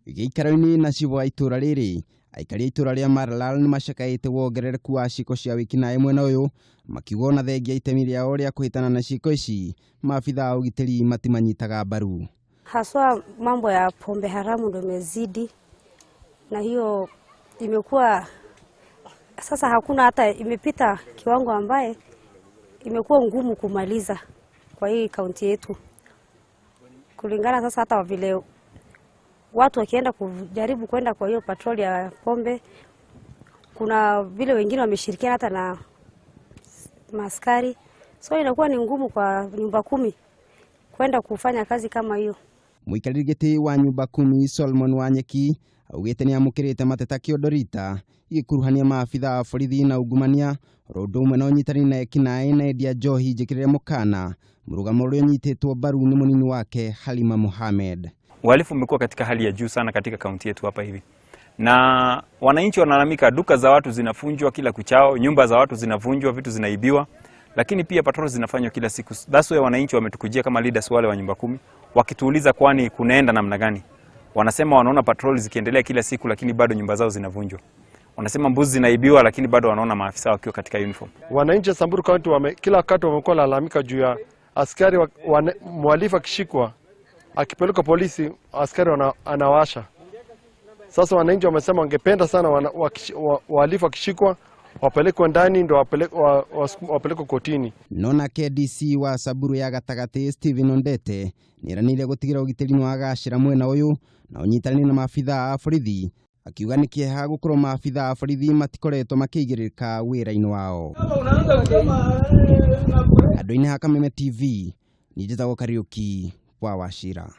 Gĩikaro-inĩ na cibũ wa itũra rĩrĩ, aikari a itũra rĩa Maralal nĩmacakaĩte wongerereku wa ciĩko cia wĩkinaĩ mwena ũyũ, makiuga ona thengia itemi rĩao rĩa kũhĩtana na ciĩko ici, maabitha a ũgitĩri matimanyitaga mbaru. Haswa mambo ya pombe haramu ndo imezidi, na hiyo imekuwa sasa hakuna hata, imepita kiwango ambaye imekuwa ngumu kumaliza kwa hii kaunti yetu. Kulingana sasa hata vile watu wakienda kujaribu kwenda kwa hiyo patroli ya pombe, kuna vile wengine wameshirikiana hata na maskari, so inakuwa ni ngumu kwa nyumba kumi kwenda kufanya kazi kama hiyo. Mũikarĩri gĩtĩ wa nyumba kumi Solomon Wanyeki augĩte nĩamũkĩrĩte mateta kĩondorita igĩkuruhania maabitha a borithi na ungumania oro ũndũ ũmwe na ũnyitanĩri na ekinaĩ na endia njohi njĩkĩrĩre mũkana mũrũgamo ũrĩa ũnyitĩtwo mbaru nĩ mũnini wake Halima Mohamed. Uhalifu umekuwa katika hali ya juu sana katika kaunti yetu hapa hivi, na wananchi wanalalamika, duka za watu zinavunjwa kila kuchao, nyumba za watu zinavunjwa, vitu zinaibiwa, lakini pia patrol zinafanywa kila siku. That's why wananchi wametukujia kama leaders wale wa nyumba kumi wakituuliza kwani kunaenda namna gani. Wanasema wanaona patrol zikiendelea kila siku, lakini bado nyumba zao zinavunjwa. Wanasema mbuzi zinaibiwa, lakini bado wanaona maafisa wakiwa katika uniform. Wananchi wa Samburu County kila wakati wamekuwa lalamika juu ya askari mhalifu akishikwa akipelekwa polisi, askari anawasha. Sasa wananchi wamesema wangependa sana wahalifu wakishikwa wapelekwe ndani ndio wapelekwe kotini. Nona KDC wa Samburu ya gatagatĩ Stephen Ondete nĩeranĩire gũtigĩrĩra ũgitĩri nĩwagacĩra mwena ũyũ na ũnyitanĩri na maabitha a borithi, akiuga nĩ kĩeha gũkorwo maabitha a borithi matikoretwo makĩigĩrĩrĩka wĩra-inĩ wao. Andũ-inĩ ha Kameme TV, niĩ njĩtagwo Kariũki wa Wachira.